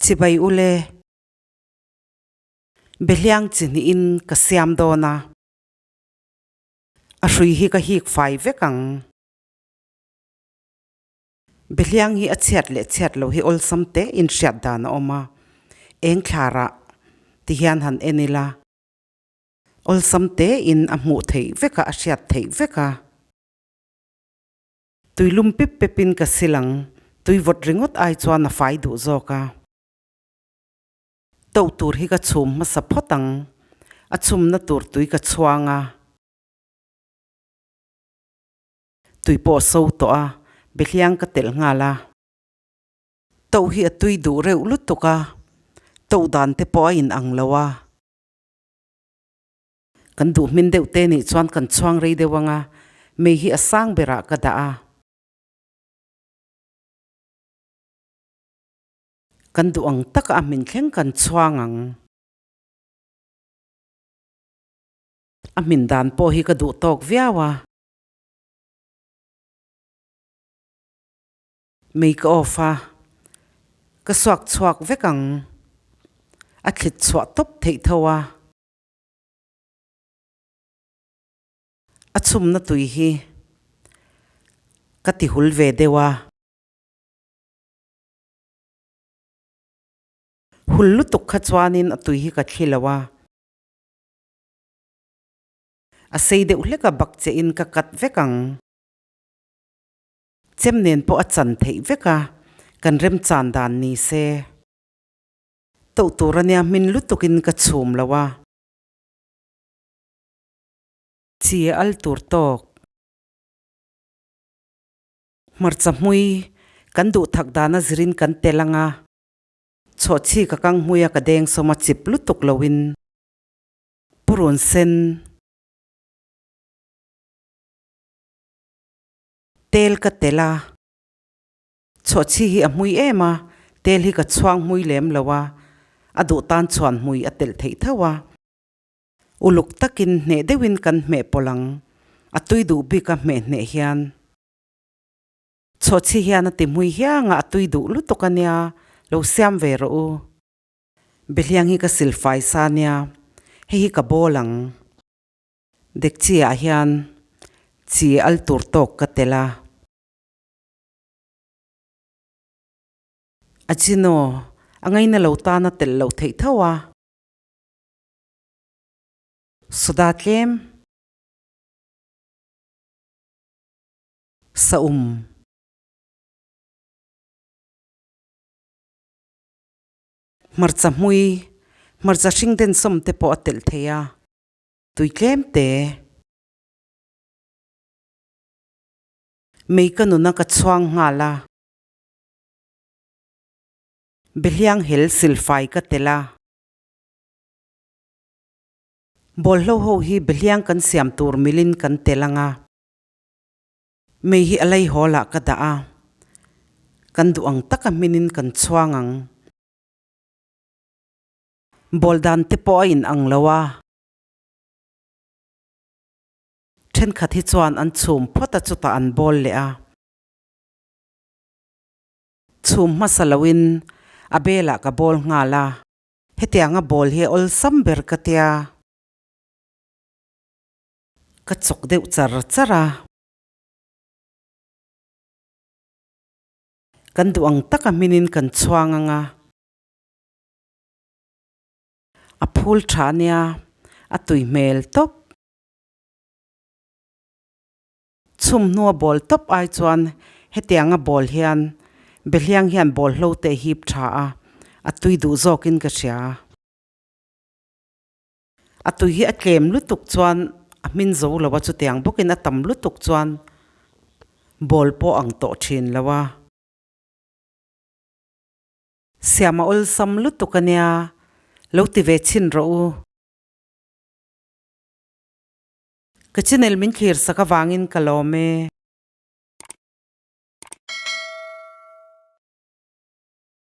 Chibai ule. Behliang chi hnihin ka siam dawn a. A hrui hi ka hik fai vek ang. Behliang hi a chhiat leh chhiat lo hi awlsam te in hriat dan a awm a. Eng thlarah ti hian han en ila. Awlsam te in a hmuh theih vek a, a hriat theih vek a. Tui lum pip pep in ka sil ang, tui vawt ringawt ai chuan a fai duh zawk a. To tur hi ka chhum hmasa phawt ang, a chhumna tur tui ka chhuang a. Tui pawh a so tawh a, behliang ka telh nghal a. To hi a tui duh reuh lutuk a, to dan te pawh a in ang lo a. Kan duh hmin deuh te nih chuan kan chhuang rei deuh ang a, mei hi a sang berah ka dah a. Kan duh ang taka a hmin thleng kan chhuang ang. A hmin dan pawh hi ka duh tawk viau a. Mei ka off a, ka suak chhuak vek ang. A thlit chhuah tawp theih tho a. A chhumna tui hi ka ti hul ve deuh a. Hul lutuk kha chuanin a tui hi ka thli lo a. A sei deuh hlek a bak che in ka cut vek ang. Chem nen pawh a chan theih vek a, kan remchan dan ni se. Toh tur ania hmin lutuk in ka chhum lo a. Chi al tur tawk. Hmarcha hmui kan duh thak dana zirin kan tel anga chhawhchhi ka kang hmuia ka deng sawm a chip lutuk loin purun sen tel ka tel a, chhawhchhi hi a hmui em a, tel hi ka chhuang hmui lem lo a, a duh tan chhuan hmui a telh theih tho a. Uluk takin hneh deuhin kan hmeh pawlh ang, a tui duh bik a hmeh hneh hian. Chhawhchhi hian a ti hmui hiang a, a tui duh lutuk a nia, lo siam ve rawh u. Behliang hi ka silfai sa nia, hei hi ka bawl ang. Dekchi ah hian chi al tur tawk ka tel a. A chino, a ngaina lo tan a telh loh theih tho a. Soda tlem. Saum. Hmarcha hmui, hmarcha hring den sawm te pawh a telh thei a, tui tlem te. Mei ka nuna ka chhuang nghal a. Behliang hel silfai ka telh a. Bawlhlo ho hi behliang kan siam tur milin kan tel ang a, mei hi a lei hawl ah ka dah a, kan duh ang taka hminin kan chhuang ang. Bawl dan te pawh a in ang lo a, thenkhat hi chuan an chhum phawt a chutah an bawl leh a, chhum hmasa loin a belah ka bawl nghal a. Hetianga bawl hi awlsam ber ka tia. Ka chawk deuh char char a. Kan duh ang taka hminin kan chhuang ang a. A phul tha ania, a tui hmel tawp. Chhum hnua bawl tawp ai chuan hetianga bawl hian Behliang hian bawl hlo te hip tha a, a tui duh zawkin ka hria. A tui hi a tlem lutuk chuan a hmin zo lo a, chutiang bawkin a tam lutuk chuan bawl pawh ang tawh thin lo a. Siam a awlsam lutuk a nia, lo ti ve chhin rawh u. Ka channel min thlir sak avangin ka lawm e.